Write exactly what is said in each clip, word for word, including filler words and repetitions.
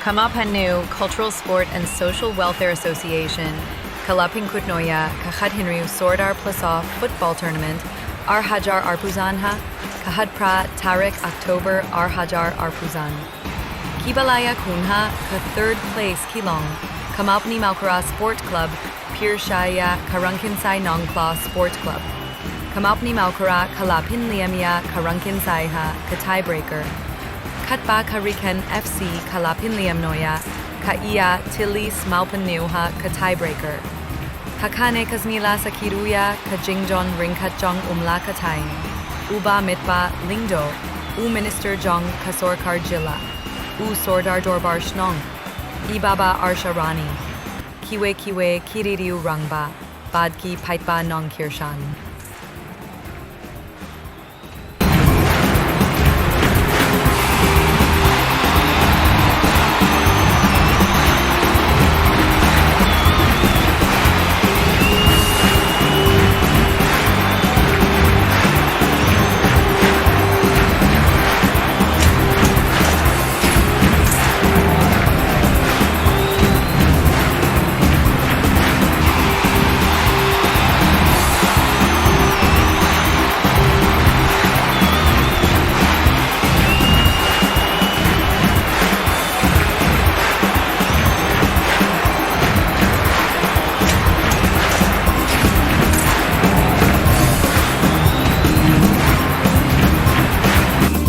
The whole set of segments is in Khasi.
Ka Mawphanniw Cultural Sport and Social Welfare Association ka la pynkut noh ïa ka khathynriew Sordar Plasoh Football Tournament ar hajar arphew san ha ka hadphra tarik October ar hajar arphew san. Kiba la ïakhun ha ka third place ki long ka Mawphanniw Mawkyrwat Sport Club, pyrshah ïa ka Rangkynsai Nongkhlaw Sport Club. Ka Mawphanniw Mawkyrwat ka la pynliem ïa ka Rangkynsai ha ka tiebreaker. Katba ka Rikhen F C ka la pynliem noh ïa ka Ïa Tilly Mawphanniw ha ka tiebreaker. Ha kane ka sngi la sakhi ruh ïa ka jingjop ryngkat jong u Mlakathain, Uba Mitbah Lyngdoh, u Minister jong ka Sorkar Jylla, u Sordar Dorbar Shnong, i Baba Arsha Rani, kiwei kiwei ki riew rangbah bad ki paidbah nongkyrshan.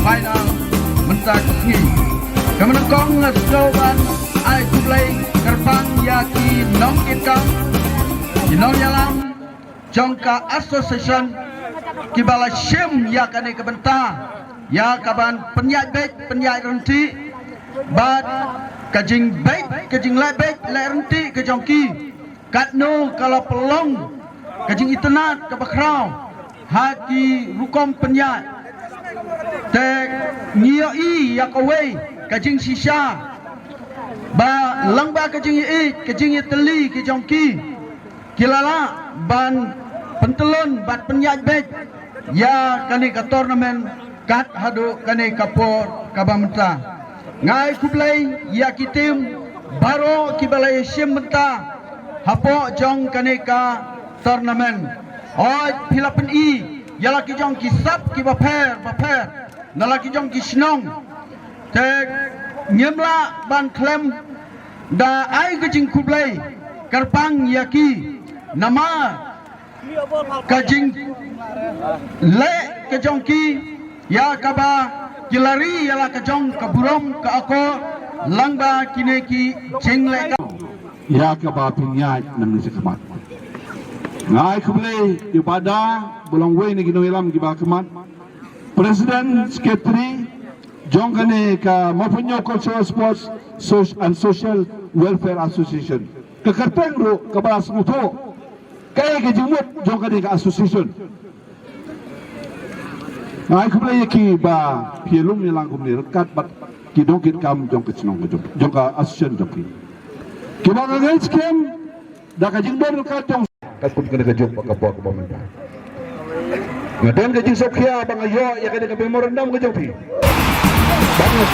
Final mynta ka sngi. Ka mynta kong nga sngewbha ban ai khublei kyrpang ïa ki nongkitkam, ki nongïalam jong ka association kiba la shim ïa kane ka bynta ïa ka ban pynïaid beit pynïaid ryntih bad ka jingbeit ka jingleh beit leh ryntih ka jong ki. Katno ka la pynlong ka jingitynnad kaba khraw ha ki rukom pynïaid. Te ngi ïohi ïa kawei ka jingshisha ba lyngba ka jingïeit ka jingïatylli ki jong ki, ki la lah ban pyntyllun bad pynïaid beit ïa kane ka tournament kat haduh kane ka por kaba mynta. Nga ai khublei ïa ki team baroh kiba la ïashim bynta hapoh jong kane ka tournament. Hooid, phi la pyni ïa la ki jong ki sap kiba pher ba pher na la ki jong ki shnong. Te ngim lah ban khlem da ai ka jingkhublei kyrpang ïa ki namar ka jingleh ka jong ki ïa kaba ki la ri ïa la ka jong ka burom ka akor lyngba kine ki jingleh ka ïa kaba pynïaid nangne shakhmat. Nga ai khublei ïa u Bah Da, ba long uwei na ki nongïalam kiba khmat, President, Secretary jong kane ka Mawphanniw Cultural Sports Soc-, and Social Welfare Association. Ka kyrteng ruh kaba la sngewthuh kaei ka jingmut jong kane ka association. Nga ai khublei ïa ki ba phi ïalum ïalang kumne ryngkat bad ki nongkitkam jong ka shnong ka jong, jong ka association jong ki. Kiba nga ngeit skhem da ka jingdon ryngkat jong ka kum kane ka juk ba ka por kaba mynta. Nga don ka jingsngewkhia ba nga ïoh ïa kane ka memorandum ka jong phi. Ba nga